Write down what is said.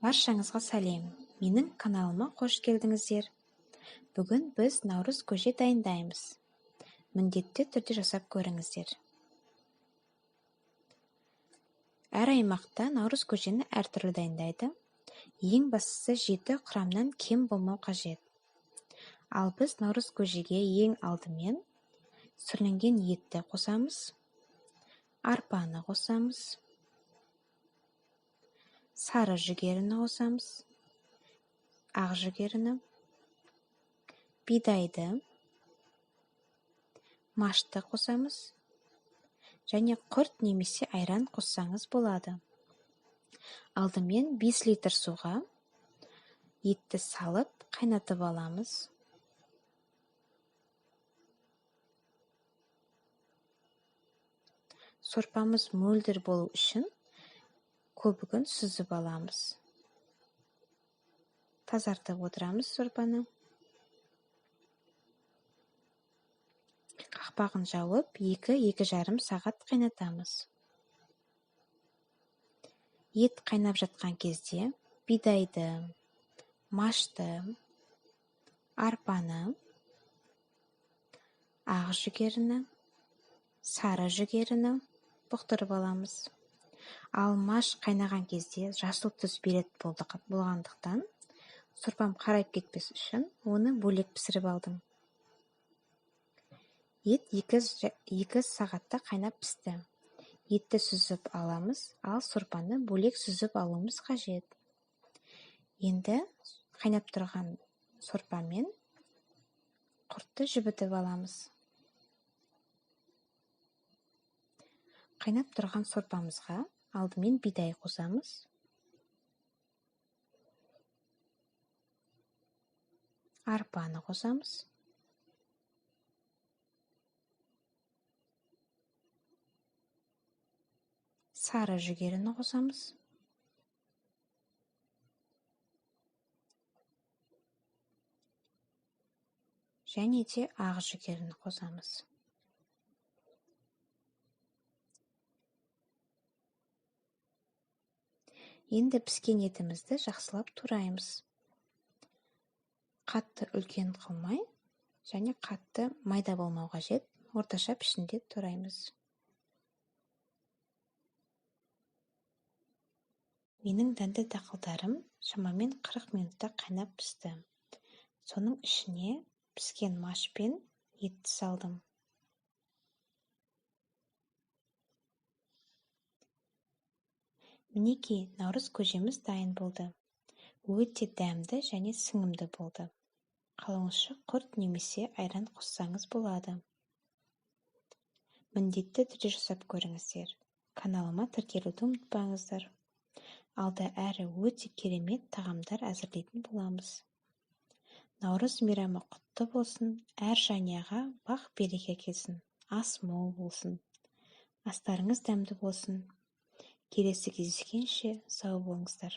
Баршаңызға сәлем! Менің каналыма қош келдіңіздер. Бүгін біз наурыз көже дайындаймыз. Міндетті түрде жасап көріңіздер. Әр аймақта наурыз көжені әртүрлі дайындайды. Ең бастысы 7 құрамнан кем болмау қажет. Ал біз наурыз көжеге ең алдымен сүрленген етті қосамыз, арпаны қосамыз, сары жүгеріні қосамыз, ақ жүгеріні, бидайды, машты қосамыз және құрт немесе айран қоссаңыз болады. Алдымен 5 литр суға етті салып қайнатып аламыз. Сорпамыз мөлдір болу үшін көбігін сүзіп аламыз. Тазартып отырамыз сорпаны. Қақпағын жауып, 2-2,5 сағат қайнатамыз. Ет қайнап жатқан кезде бидайды, машты, арпаны, ақ жүгеріні, сары жүгеріні бұқтырып аламыз. Ал маш қайнаған кезде жасыл түс берет болғандықтан сорпам қарайып кетпес үшін оны бөлек пісіріп алдым. Ет 2 сағатта қайнап пісті. Етті сүзіп аламыз, ал сорпаны бөлек сүзіп алуымыз қажет. Енді қайнап тұрған сорпамен құртты жібітіп аламыз. Қайнап тұрған сорпамызға алдымен бидай қосамыз. Арпаны қосамыз. Сары жүгеріні қосамыз. Және де ақ жүгеріні қосамыз. Енді піскен етімізді жақсылап тураймыз. Қатты үлкен қылмай және қатты майда болмау қажет, орташа пішінде тураймыз. Менің дәнді дақылдарым шамамен 40 минутта қайнап пісті. Соның ішіне піскен маш пен етті салдым. Мінекей, наурыз көжеміз дайын болды. Өте дәмді және сіңімді болды. Қалауыңызша құрт немесе айран қоссаңыз болады. Міндетті түрде жасап көріңіздер. Каналыма тіркелуді ұмытпаңыздар. Алда әрі өте керемет тағамдар әзірлейтін боламыз. Наурыз мейрамы құтты болсын, әр жанұяға бақ береке келсін, ас мол болсын. Астарыңыз дәмді болсын. Келесі кездескенше сау болыңыздар.